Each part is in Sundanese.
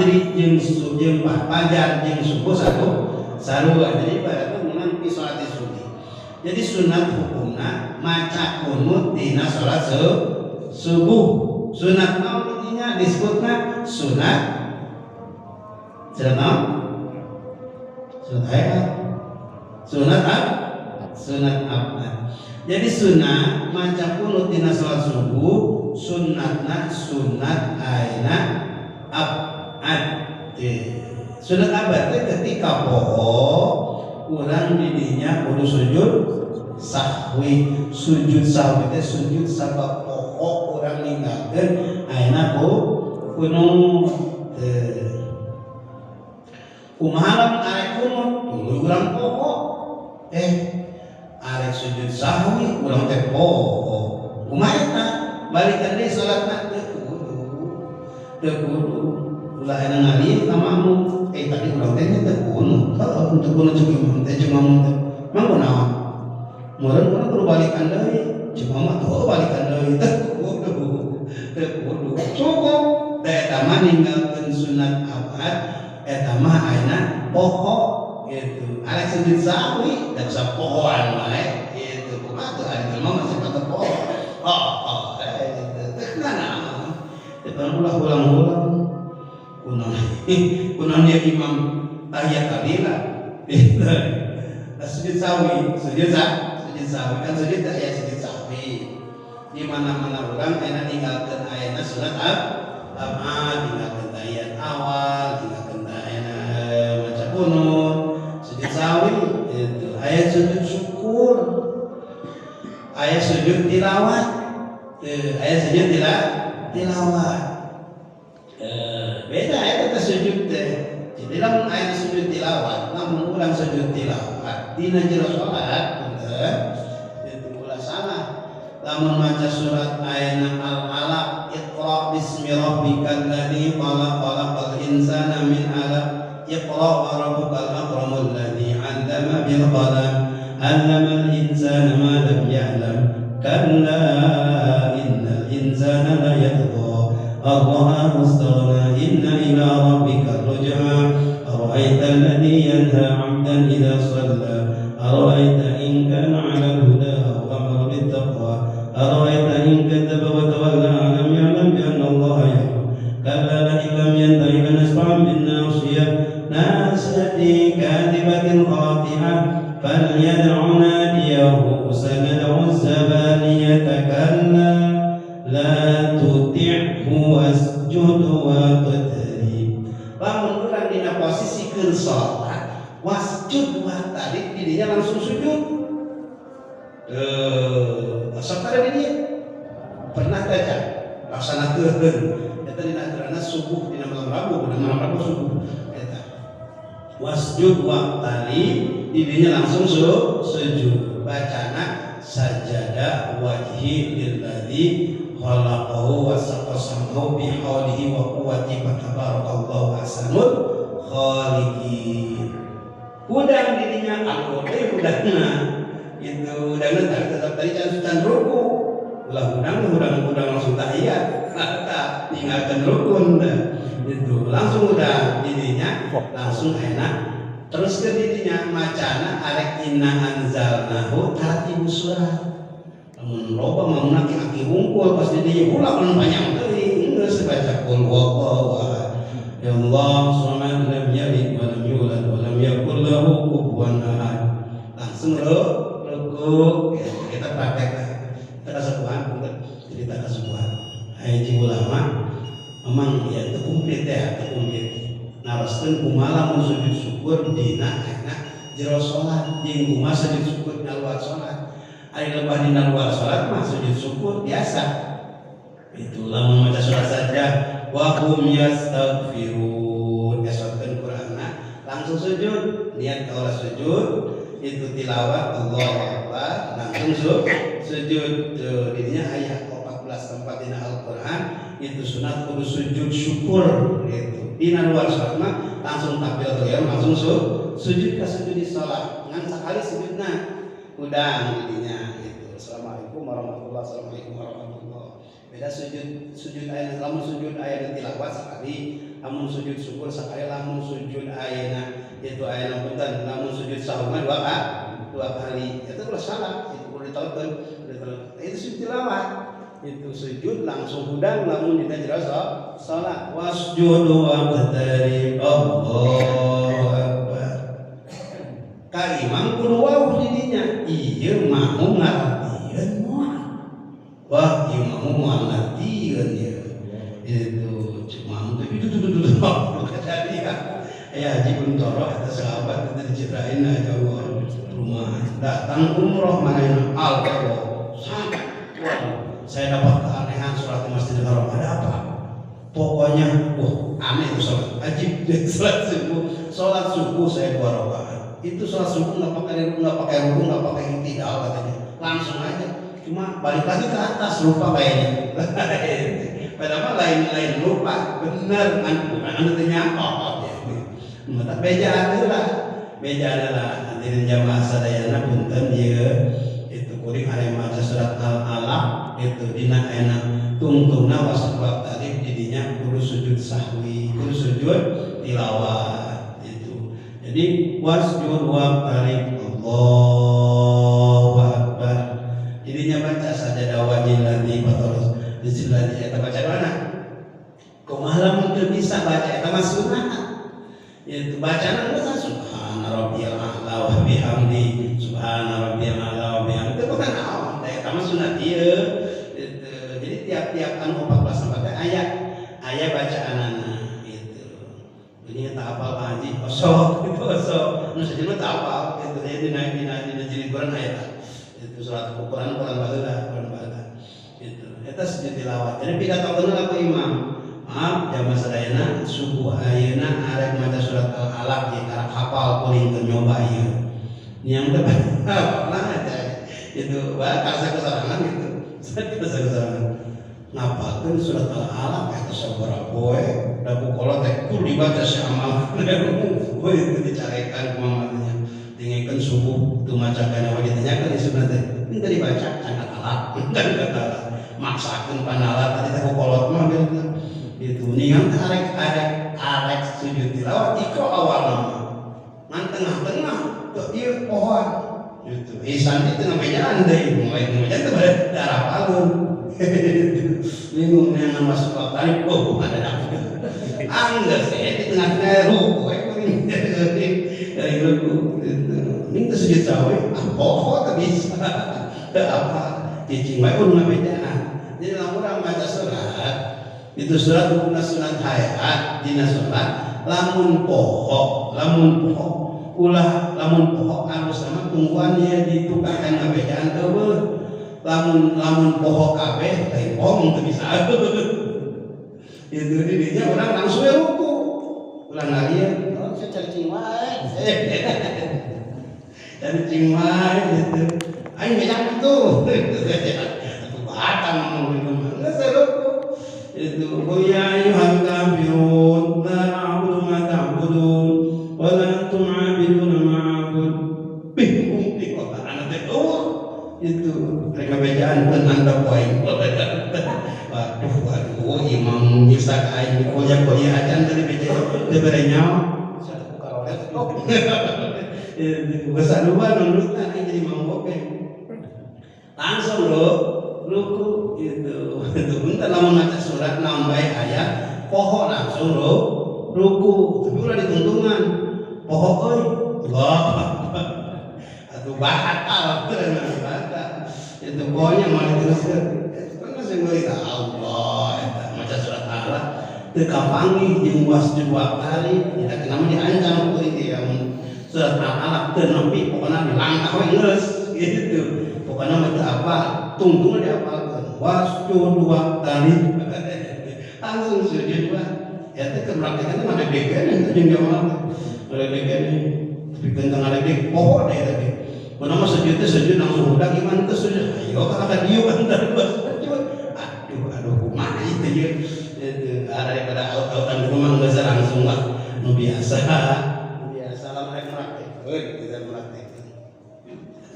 Fajri jeung jeung fajar jeung subuh satu sarua. Jadi ibaratna menang di salat subuh. Jadi sunat hukumna maca kunut dina salat subuh. Sunat naon dinya disebutna sunat sunat naon? Sunat hayat. Sunat apa? Sunat apa? Jadi sunat maca kunut dina salat subuh sunatna sunat aina abad. Sunat abad teh ketika poho urang didinya kudu sujud sahwi. Sujud sahwi teh sujud sabab poho urang ninggalkeun aina ku kunut. Kumaha lamun arek kunut tuluy urang poho, arek sujud sahwi urang teh poho, kumaha eta balikan deui salatna? Teu kudu, teu kudu. Ulah aya ngalih ka makmum, tadi urang teh teu kunut, heuh teu kunut ceuk imam teh, ceuk makmum teh mang kunaon, meureun urang kudu balikan deui ceuk mama tuh, balikan deui. Teu kudu, teu kudu, cukup da eta mah ninggalkeun sunat abad. Eta mah ayeuna poho gitu, arek sujud sahwi da bisa pohoan wae gitu. Kumaha tuh ari mah masih patut poho, oh gitu teu nanaon teu, ulah ulang-ulang. Kunaon kunaon dia imam tahiyat kalila gitu. Nah, sujud sahwi, sujud sahwi kan sujud aya sujud sahwi di mana-mana urang ayeuna ninggalkeun ayeuna sunat abad, ninggalkeun tahiyat awal, ninggalkeun ayeuna maca kunut, sujud sahwi itu. Aya sujud syukur, aya sujud tilawat, aya sujud tilawat. Beda eta teh sujud teh. Jadi lamun aya sujud tilawat, lamun urang sujud tilawat dina jero salat, punten itu ulah salah, lamun maca surat ayana Al-Alaq, iqra bismi rabbikal ladzi khalaq, khalaqal insana min 'alaq, iqra wa rabbukal akramul ladzi 'allama bil qalam, 'allamal insana ma lam ya'lam, kalla innal insana la yatgha an ra'ahu istaghna, inna ila rabbika ruj'a, ara'aita alladhi yanha 'abdan idza shalla, ara'aita in kana 'ala al-huda aw amara bit taqwa, ara'aita in kadzdzaba wa tawalla, alam ya'lam bi anna Allaha yara, kalla la in lam yantahi lanasfa'an bin nasiyah, nasiyatin kadibatin khati'ah, falyad'u nadiyahu, sanad'u zabaniyata, kalla la tuti'hu wasjud waqtarib. Lamun urang dina posisi keur salat, wasjud waqtarib, didinya langsung sujud. Sok pada di dieu pernah baca laksanakeun eta dina aturanna subuh, dina malam Rabu, dina malam Rabu subuh eta wasjud waqtarib, didinya langsung sujud, bacana sajada wajhi lilladzi khalaqahu wa syaqqa sam'ahu bihaulihi wa quwwatihi, tabarakallahu ahsanul khaliqin. Hudang dirinya anu deui hudangna itu, hudangna tadi tetap tadi can can ruku. Ulah hudang hudang hudang langsung tahiyat, tak ninggalkeun rukun dah. Itu langsung udah dirinya langsung enak terus ke dirinya macana arek inna anzalnahu tartibu surat. Lamun loba mah aki-aki hungkul pas di dieu ulah kan panjang teuing, geus baca qul huwallahu ahad, ya Allah samad, lam yalid wa lam yulad wa lam yakul lahu kufuwan ahad, langsung ruku ya, kita praktek lah. Kita kasepuhan, cerita kasepuhan hiji ulama memang ya teu komplit, ya teu komplit, naroskeun kumaha lamun sujud syukur dina ayeuna jero salat jeung kumaha sujud syukur dina luar salat. Ari lebah dina luar salat mah sujud syukur biasa itu, lamun maca surat Sajdah, wa hum yastaghfirun, esotkeun Qur'anna langsung sujud, niat kaula sujud itu tilawat Allahu Akbar langsung sujud. Tuh didinya aya 14 tempat dina Al-Qur'an itu sunat kudu sujud syukur gitu. Dina luar salat mah langsung takbir langsung sujud ka sujud di salat ngan sakali sujudna udang didinya gitu. Assalamualaikum warahmatullahi, assalamualaikum warahmatullahi. Beda sujud sujud ayat, lamun sujud ayat tilawat sekali. Lamun sujud syukur sakali, lamun sujud ayeuna itu ayeuna punten, lamun sujud sahwi dua kali. Itu ulah salah, itu kudu ditelkeun, itu sujud tilawah. Itu sujud langsung hudang lamun dina jero salat. Wasjud waqtarib, Allahu akbar. Ka imam kudu wawuh didinya, ieu makmum ngartieun moal? Wah, ieu makmum moal ngartieun ieu. Itu cek makmum teh itu kejadian. Ya Haji Kuntoro eta sahabat itu diceritain aja, Allah rumah datang umroh mana Allah sampai, waduh, saya dapat keanehan sholat di Masjidil Haram. Ada apa? Pokoknya wah, aneh itu sholat ajib. Sholat subuh, sholat subuh saya dua rakaat. Itu sholat subuh nggak pakai ruku, nggak pakai i'tidal katanya, langsung aja, cuma balik lagi ke atas lupa kayaknya. Padahal lain lain lupa bener kan, bukan anu teh nyaho. Mata beja adalah, beja adalah hadirin jamaah sadayana, punten ieu itu kuring aya maca surat Al-Alaq itu dina ayeuna tungtungna wasjud waqtarib, didinya kudu sujud sahwi, kudu sujud tilawah itu. Jadi wasjud waqtarib, Allahu akbar, jadinya baca sajadah wajhilladzi fataras bismillah eta baca mana kumaha lamun teu bisa baca eta mah sunah. Itu bacaan geus subhana rabbiyal a'la wa bihamdi, subhana rabbiyal a'la wa bihamdi, itu bukan naon da eta mah sunat ieu itu. Jadi tiap-tiap anu 14 sampai teh aya aya bacaanana gitu. Ini tak hafal haji osok itu, osok nu sejenna tak hafal itu. Jadi dina jilid Quran aya itu surat Quran, Quran baheula, Quran baheula itu eta sujud tilawah. Jadi pidatokeun ku imam, maaf jamaah sadayana, subuh ayeuna arek maca surat Al-Alaq ya, karak hafal kuring, teu nyoba ieu niang teh pernah eta itu bah karsa kesorangan gitu, karsa kesorangan ngapalkeun surat Al-Alaq eta sabaraha poe da ku kolot teh kudu dibaca si amal. Oh, itu dicarekan kumaha nya tinggalkeun subuh teu maca kana wae, ditanyakeun isuna teh minta dibaca kan katalak kan katalak maksakeun panala tadi teh ku kolot mah gitu. Itu niang teh arek arek arek sujud tilawah iqra awal nama ngan tengah-tengah teu ieu pohoan gitu. Isan itu namanya deui mulai namanya teh bade darah palung bingung yang masuk waktu, oh ada dapet angges ya di tengah-tengah ruku kuring dari ruku itu ini teh sujud sahwi, ah poho teu bisa teu apa cicing wae pun ngabejaan. Jadi lamun urang baca surat itu, surat hukumna sunat hayat dina salat, lamun poho, lamun poho ulah, lamun poho alus sama tungguan ya ditukangkan ngabejaan eueuh. Lamun lamun poho kabeh lain poho teu bisa itu, didinya orang langsung ya ruku ulah ngalian, oh saya cari wae, cari wae gitu, aing bejaan tuh atuh batang ngomong gitu mah geus ruku itu. Qul ya ayyuhal kafirun la a'budu ma ta'budun wa la antum 'abiduna ma a'bud. Bingung di kota anak teh eueuh itu mereka bejaan dan anda poin. Waduh waduh, imam nyiksa ka aing kuliah-kuliah aja tadi beja teu bere nyawa satu karoret geus dua nundutan aing jadi imam oge langsung lo ruku gitu. Itu bentar lamun maca surat naon bae aya poho langsung lo ruku, tapi ulah dituntungan poho euy, Allah akbar atuh batal batal itu. Pokoknya mau diteruskan itu kan masih meuli Allah eta maca surat Allah teu kapanggih jeung wasjud waqtarib kita kenapa diancam ku ieu surat Al-Alaq teu nepi pokona dilangkah we geus gitu. Pokona mah teu apa tungtung diapalkeun wasjud waqtarib langsung sujud wae ya teh keur praktekan teh mah deg-degan eta jeung jamaah teh deg-degan tapi tentang deg poho deh tadi. Mana mah sujud teh sujud langsung udah gimana teh sujud ayo kan akan dieu kan tadi sujud aduh aduh kumaha itu ya itu daripada aut-autan rumah geus langsung lah nu biasa nu biasa lah mereka praktekeun kita praktekeun.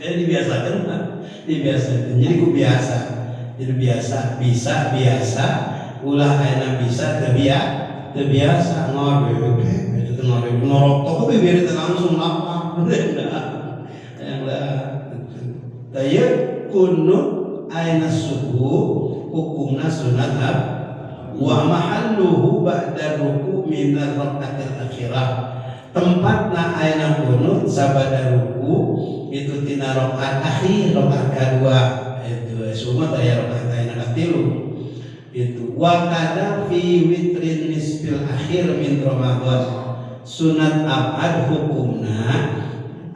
Jadi dibiasakan mah dibiasakan jadi ku biasa jadi biasa bisa biasa ulah ayeuna bisa teu biasa. Teu biasa ngodek itu teh ngodek norok bibir teh langsung lapar. Yang lah. Taya kunut aina subuh hukumna sunat wa mahalluhu ba'da ruku min ar-rak'atil akhirah. Tempatna aina kunut sabada ruku itu tina rakaat akhir rakaat kedua itu semua taya rakaat aina katilu itu wa kada fi witrin nisfil akhir min Ramadan. Sunat abad hukumna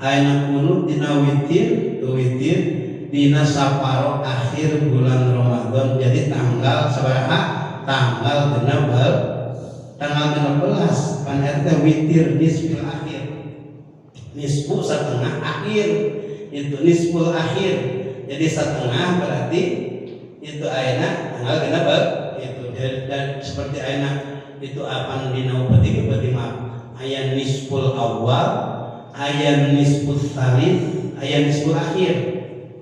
aina kunut dina witir witir dina saparo akhir bulan Ramadan. Jadi tanggal sabaraha? Tanggal 16, tanggal 16 pan eta witir nisfil akhir. Nisfu setengah akhir itu nisful akhir. Jadi setengah berarti itu aina tanggal genep itu dan seperti aina itu apan dina upeti berarti maaf aya nisful awal, aya nisful tsalits, aya nisful akhir.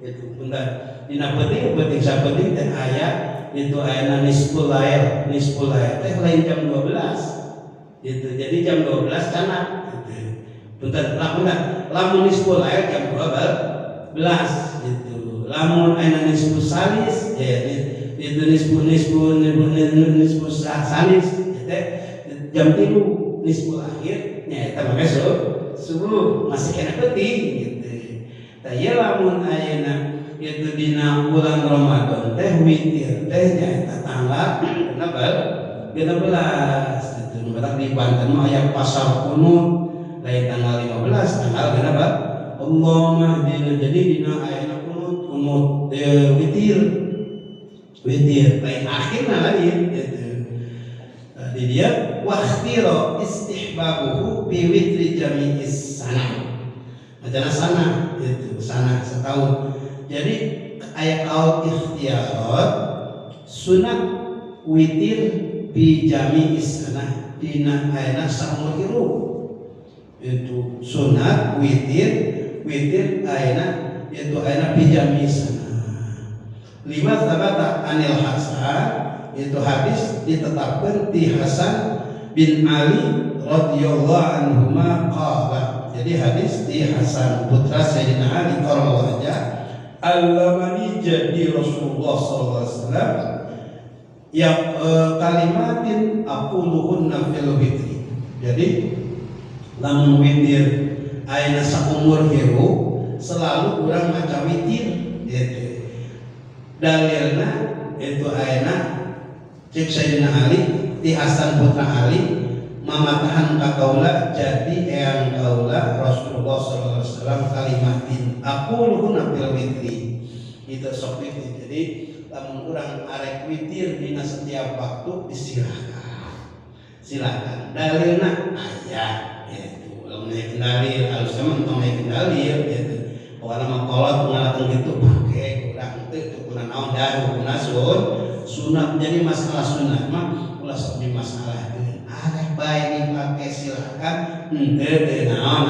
Itu bentar dina penting penting sapenting teh aya itu aina nisful lail, nisful lail teh lain jam 12 itu. Jadi jam 12 canak gitu. Bentar lamun lamun nisful lail jam 12 gitu. Lamun aina nisfu salis ya itu nisfu nisfu nisfu salis teh jam 3 nisfu akhir nya eta mah subuh masih kena penting gitu. Tah ieu lamun ayeuna itu dina bulan Ramadan teh witir teh nyaeta tanggal 16 gitu. Nu batak di Banten mah aya pasar kunut lain tanggal 15 tanggal genep Allahumma dina. Jadi dina ayeuna kunut witir witir lain akhirna lain gitu. Di dia wakhtira istihbabuhu bi witri jami'is sanah. Macana sana itu sana setahun. Jadi aya kaul ikhtiyarat sunat witir bi jami'is sanah dina ayana saumur hirup. Itu sunat witir witir ayana itu ayana bi jami'is sanah. Lima thabata anil Hasan itu hadis ditetapkan di Hasan bin Ali radhiyallahu anhuma qala. Jadi hadis di Hasan putra Sayyidina Ali qarallahu aja allamani jadi Rasulullah sallallahu alaihi wasallam ya kalimatin aquluhunna fil witri. Jadi lamun witir ayeuna saumur hirup selalu urang maca witir gitu. Dalilna itu ayeuna cek Sayyidina Ali di Hasan putra Ali mamatahan ka kaula jadi eyang kaula Rasulullah sallallahu alaihi wasallam kalimatin aquluhunna fil witri. Itu sok witir. Jadi lamun urang arek witir dina setiap waktu disilahkan. Silakan. Dalilna aya gitu. Lamun aya dalil alus mah entong aya dalil gitu. Pokona mah kolot ngalakeun kitu pake urang teh teu kuna naon dah hukumna sunat. Jadi masalah sunat mah ulah sok dimasalahkeun. Arek bae dipake silakan henteu teu naon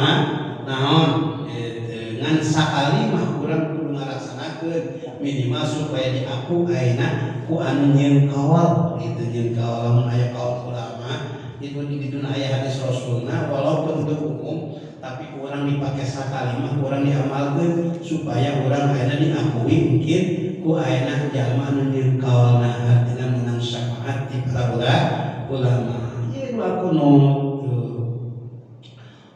naon gitu. Ngan sakali mah urang kudu ngalaksanakeun minimal supaya diaku ayeuna ku anu nyieun kaul gitu. Nyieun kaul lamun aya kaul ulama itu di diduna aya hadis Rasulna walaupun teu umum tapi kurang dipake sakali mah kurang diamalkeun supaya urang ayeuna diakui mungkin ku ayeuna jalma anu nyieun kaulna artina menang syafaat di para ulama. Ieu doa kunut.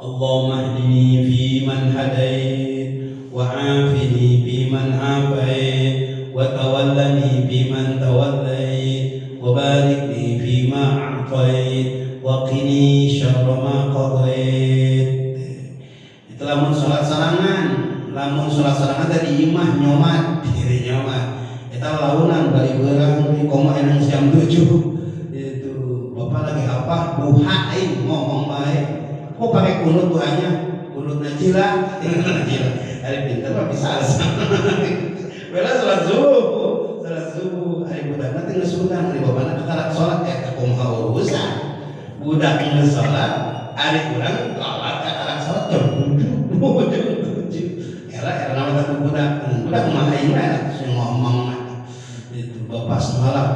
Allahumma hdini fi man hadait wa afini fi man afait wa tawallani fi man tawallait wa barik li fi ma a'tait wa qini syarra ma qadait. Itu lamun salat sarangan, lamun salat sarangan tadi imah nyomat, diri nyomat. Eta launan bari beurang di koma enang jam 7. Itu bapak lagi apa? Duha aing ngomong bae. Kok pakai kunut duhanya? Kunut najila, najila. Hari pinter mah bisa alasan. Bela salat subuh, salat subuh. Hari budakna teh geus hudang, hari bapana kakarak salat eta kumaha urusan. Budak geus salat, ari urang telat kakarak salat jam 7. Jam 7. Era era nama teh budak, budak mah aing mah sing ngomong mah. Itu bapak semalam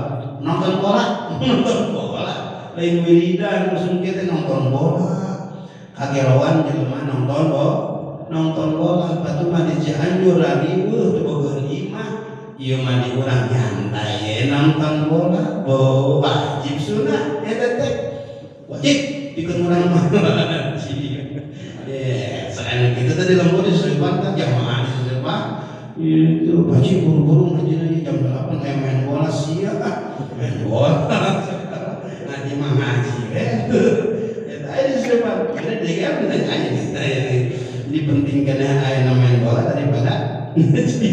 nonton bola, nonton bola. Lain wiridan usum kita nonton bola. Kageroan jelema nonton bola. Nonton bola batu mah di Cianjur riweuh teu boga imah. Ieu mah di urang nyantai nonton bola. Bo wajib sunah eta teh. Wajib pikeun urang mah. Ya, selain kita tadi lembur di Susupan kan jamaah di Susupan. Itu wajib buru-buru ngaji aja jam 8 kayak main bola sia ah. Main bola. Ngaji mah ngaji eh. Eta aya di Susupan. Jadi dia kan ditanya aja. Jadi penting kana aya main bola daripada ngaji.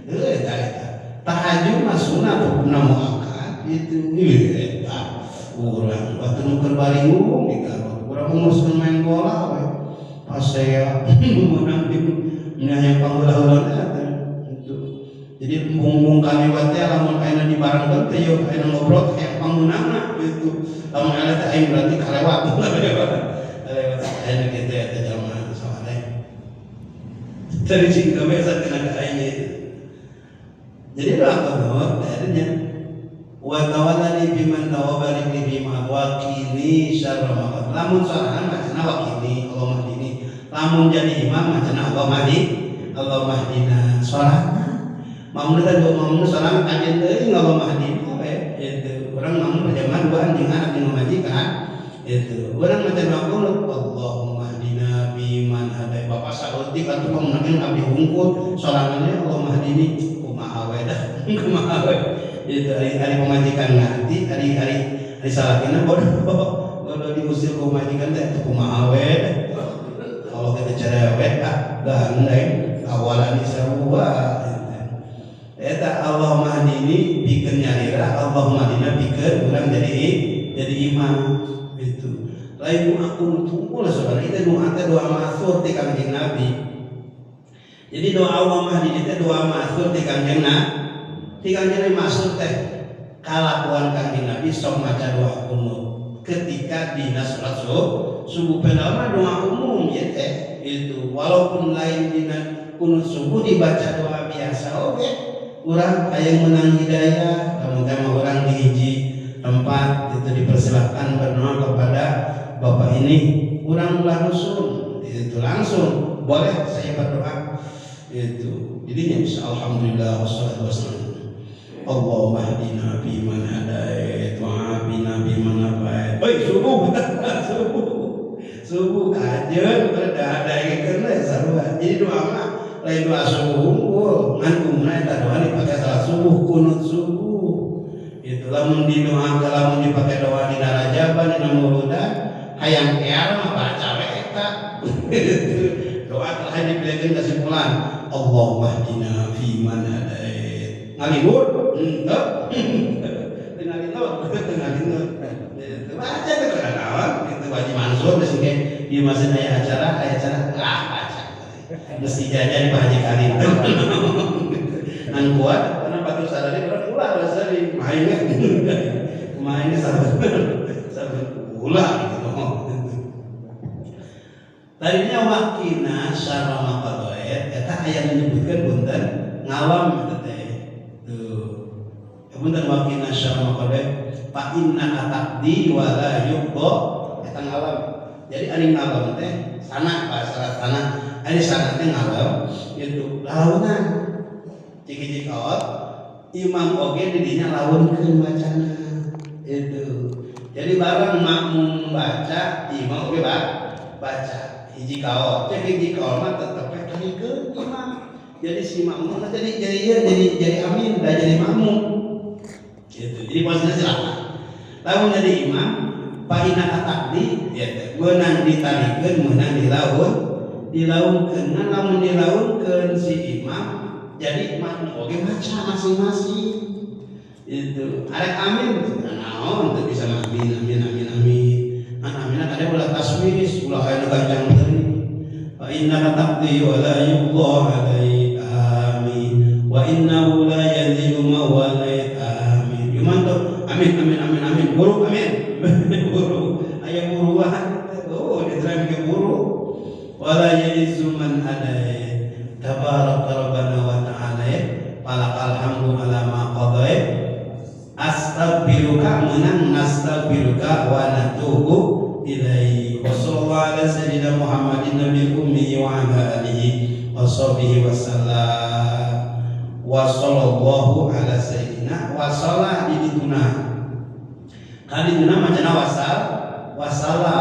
Heuh eta eta. Tahajud mah sunah hukumna muakkad itu. Eta urang batu nu keur baringung di Garut. Urang nguruskeun main bola we. Pas saya menang di yang panggula-hula itu. Jadi embung-embung kami teh lamun ayeuna dibarengkeun teh yeuh ayeuna ngobrol teh yang panggunana gitu. Lamun ayeuna teh aing berarti kalewat. Kalewat ayeuna kitu eta jalma soalnya. Dari cing kami saat kena aing itu. Jadi doa qunut tadinya wa tawallani biman tawabarik li bima waqini syarra ma. Lamun sorangan macana waqini Allahumma hdini. Lamun jadi imam macana Allahumma hdi Allahumma hdina sorangan. Makmum teh dua makmum sorangan kajen teuing Allahumma hdina we itu. Urang makmum zaman dua jeung anak jeung majikan itu. Urang maca doa qunut Allahumma hdina biman hadai. Bapak saeutik atuh pamenangkeun abdi hungkul sorangannya Allahumma hdini kumaha we dah kumaha we. Itu hari-hari pemajikan ngerti, hari-hari hari salakina bodoh bodoh diusir ku pemajikan teh kumaha we. Kalau kita cerewet ah gandeng awalan sarua. Eta Allahumma hdini pikeun nyalira, Allahumma hdina pikeun urang jadi imam itu. Lain doa qunut unggul sebenarnya itu doa teh doa ma'tsur ti Kangjeng Nabi. Jadi doa Allahumma hdini teh doa ma'tsur ti Kangjeng Nabi. Ti Kangjeng Nabi ma'tsur teh kalakuan Kangjeng Nabi sok maca doa qunut ketika dina salat subuh. Padahal mah doa umum ya teh itu walaupun lain dina qunut subuh dibaca doa biasa oke. Okay. Urang hayang menang hidayah, lamun teh mah urang di hiji tempat itu dipersilahkan berdoa kepada bapak ini, urang ulah rusun itu langsung boleh saya berdoa itu. Jadinya bisa alhamdulillah wassalatu wassalam. Allahumma hdina fi man hadait wa afina fi man afait. Oi subuh subuh subuh kajeun pada daekeun we sarua. Jadi doa mah lain doa subuh unggul, ngan umumna eta doa dipake salat subuh kunut subuh. Itu lamun di doa lamun dipake doa dina rajaban dina muludan hayang kear mah baca we eta. Doa telah dipilihkeun kesimpulan Allahumma hdina fi man hadait. Ngalinur henteu. Teu ngalinur, teu ngalinur. Itu baca teh kana naon itu Haji Mansur geus engke ieu masih aya acara ah baca. Mesti jajan Pak Haji Karim. Ngan kuat karena batu sarari urang ulah sari mainnya. Mainnya sabar. Sabar ulah gitu. Tadinya waqina syarra ma qadait eta aya menyebutkeun punten ngalam eta teh. Tuh. Punten waqina syarra ma qadait fa innaka taqdi wa la yuqda eta ngalam. Jadi ari ngalam teh sana bahasa sana ari sana teh ngalam itu launan. Cik-cik kaot imam oge di dinya launkeun bacana itu. Jadi bareng makmum baca imam oge baca hiji kaot. Cek hiji kaot mah tetep we tarikeun imam. Jadi si makmum jadi ieu jadi amin da jadi makmum. Gitu. Jadi posisinya silakan. Lamun jadi imam fa innaka taqdi ya teh meunang ditarikeun meunang dilaun dilaunkeun. Ngan lamun dilaunkeun si imam jadi makmum oge maca masing-masing. Itu arek amin naon teu bisa amin amin amin amin. Ngan aminna kadang ulah taswis ulah aya nu gancang teuing. Fa innaka taqdi wa la yuqda alaik amin wa innahu la yazilu ma walait amin. Cuman tuh amin amin amin amin buruk amin buruk aya buruan oh diterima ke buruk wala yaizzu man hadait tabaraka rabbana wa ta'ala falakal hamdu ala ma qadait astaghfiruka. menang nastaghfiruka wa natubu ilaih. Wa sallallahu ala sayyidina Muhammadin nabiyil ummi wa ala alihi wa sahbihi wasallam. Wa sallallahu ala sayyidina wa salah di dituna. Kan dituna macana wasal wasala.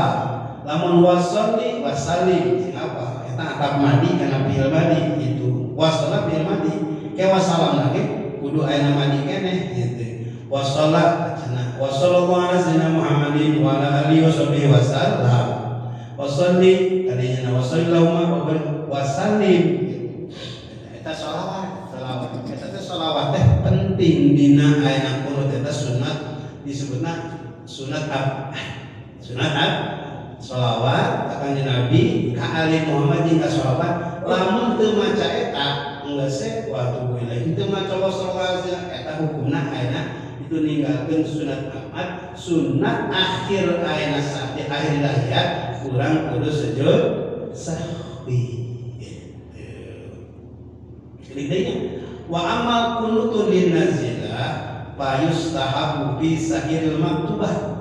Lamun wasalli wasallim sing apa? Eta atap madi kana fi'il madi itu. Wasala fi'il madi. Ke wasalam lagi kudu aya madi keneh gitu. Wasala cenah wa sallallahu ala sayyidina Muhammadin wa ala alihi washabihi wasallam. Wasalli tadinya wa sallallahu wa sallim. Eta sholawat, sholawat. Eta teh sholawat teh penting dina aya kunut eta sunat disebutna sunat ab. Sunat ab sholawat ka Kanjeng Nabi ka Ali Muhammad jeung ka sholawat lamun teu maca eta geus wa atubu ilaih teu maca sholawat eta hukumna ayeuna itu ninggalkeun sunat ahad sunat akhir ayeuna saat di akhir tahiyat kurang kudu sujud sahwi gitu. Wa amal kunutun lin nazilah fayustahabu bi sahiril maktubah.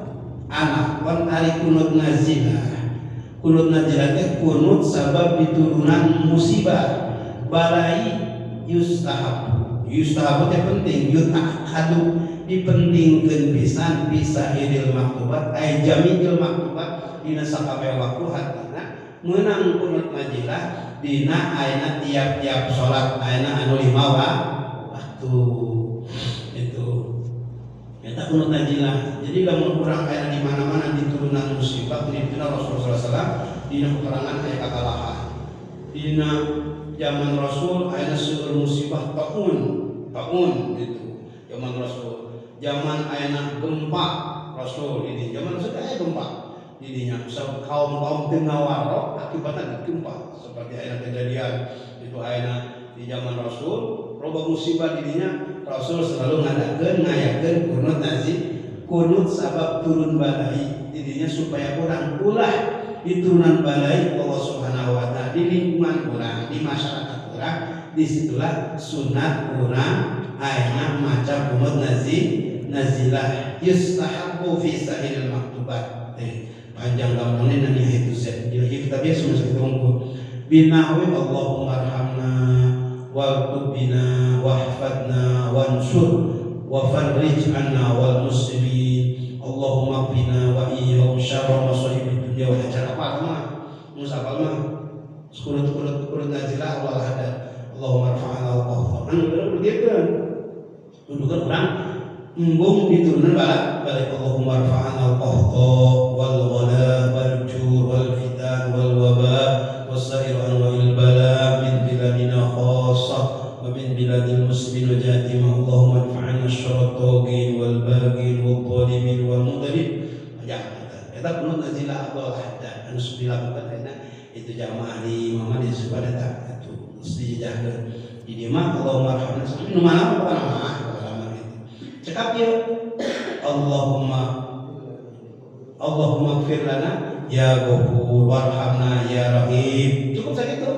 Anak kon ari kunut nazilah. Kunut nazilah teh kunut sabab diturunan musibah balai yustahabu. Yustahabu teh penting yuta'akkadu dipentingkeun pisan bisa iril maktubat ay jami'il maktubat dina sakabeh waktu hatina meunang kunut nazilah dina ayeuna tiap-tiap salat ayeuna anu lima waktu itu eta kunut nazilah. Jadi lamun urang aya di mana-mana di turunan musibah di dina Rasulullah sallallahu alaihi wasallam dina peperangan aya kakalahan dina zaman Rasul aya seueur musibah taun taun gitu zaman Rasul zaman ayeuna gempa Rasul ini zaman Rasul aya gempa didinya kaum-kaum teu ngawarok akibatna gempa seperti aya kejadian itu ayeuna di zaman Rasul loba musibah didinya Rasul selalu ngadakeun ngayakeun kunut nazi kunut sabab turun balai didinya supaya urang ulah di turunan balai Allah Subhanahu wa taala di lingkungan urang di masyarakat urang disitulah sunat urang ayeuna maca kunut nazi nazilah yustahabbu fi sa'iril maktubat. Panjang gampangnya nanti itu set jadi kita biasa masuk tunggu binahwi Allahumma arhamna wal bina wahfadna wansur wa farrij anna wal muslimin Allahumma qina wa iyyahum syarra masa'ibid dunya wal akhirah. Apa mah musafal mah kunut nazilah wal hada Allahumma rfa'na wa qahfan anu begitu dudukan urang embung diturunan balik Allahumma rfa'na al-qahta wal ghala wal jur wal fitan wal waba wasair anwa'il bala min biladina khassah wa min biladil muslimin wa jatima Allahumma rfa'na syarra taghin wal baghin wal zalimin wal mudallin. Eta kunut nazilah wal hadda anu dilakukan ayeuna itu jamaah di mama di sepada eta itu mesti dijahkeun di dieu mah Allahumma arhamna nu mana pokona mah cekap ya Allahumma Allahumma gfir lana ya Ghafur warhamna ya Rahim. Cukup sakitu.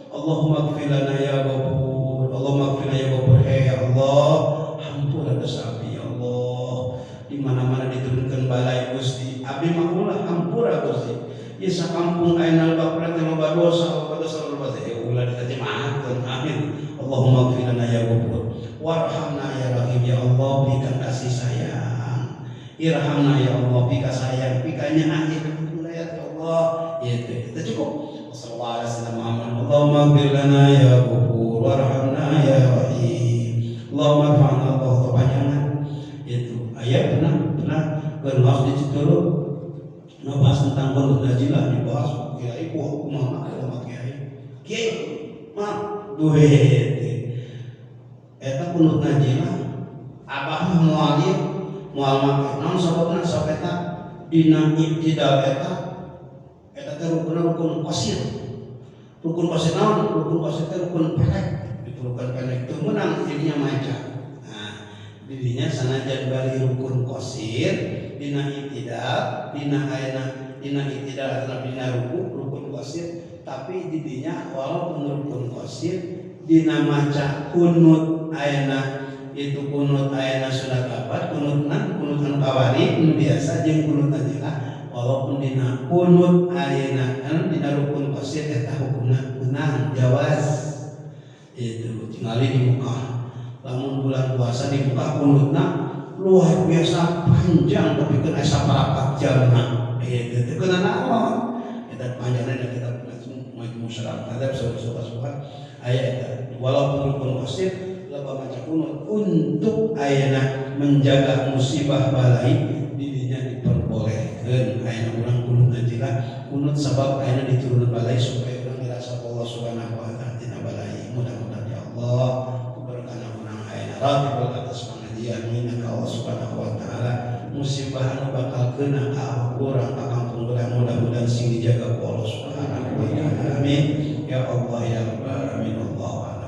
Allahumma gfir lana ya Ghafur, Allahumma gfir lana ya Ghafur. Hei ya Allah, hampura dosa abdi ya Allah. Di mana-mana diturunkan balai Gusti, abdi mah ulah hampura Gusti. Ieu sakampung ayeuna lebak teh loba dosa, loba dosa, loba dosa. Ulah diterjemahkeun. Amin. Allahumma gfir lana ya Ghafur warhamna ya Rahim. Ya Allah, berikan kasih sayang. Irhamna ya Allah, bika sayang, bikanya akhir ya Allah. Itu itu cukup. Sallallahu alaihi wasallam. Allahumma ighfir lana ya Ghafur warhamna ya Rahim. Allahumma rfa'na Allah kepanjangan. Itu ayat pernah berwas di Cituru ngebahas tentang kunut nazilah dibahas kiai kumaha kumaha kiai. Kiai mah duit. Eta kunut nazilah abah mah moal ieu moal make naon sababna sok eta dina ibtidal eta eta teh rukunna rukun qasir. Rukun qasir naon? Rukun qasir teh rukun pendek. Itu rukun pendek teu meunang jadinya maca. Nah, didinya sanajan bari rukun qasir dina ibtidal dina ayeuna dina ibtidal atau dina ruku rukun qasir tapi didinya walaupun rukun qasir dina maca kunut ayeuna itu kunut ayana sunat abad kunutna kunut anu kawari nu biasa jeung kunut nazilah walaupun dina kunut ayeuna anu dina rukun qasir eta hukumna menang jawaz itu tingali di Mekah lamun bulan puasa di Mekah kunutna luar biasa panjang tapi kan aya saparapat jamna itu teu keuna naon eta panjangna da kita majmu syarah madzhab suka-suka aya eta walaupun rukun qasir loba maca kunut untuk ayeuna menjaga musibah balai didinya diperbolehkeun ayeuna urang kunut nazilah kunut sabab ayeuna diturunkan balai supaya urang dirasa Allah Subhanahu wa taala tina balai. Mudah-mudahan ya Allah keberkahan urang ayeuna ratibul atas pengajian mina ka Allah Subhanahu wa taala musibah anu bakal kena ka awak urang ka kampung urang mudah-mudahan sing dijaga ku Allah Subhanahu wa taala. Amin ya Allah ya Rabbal alamin. Allah.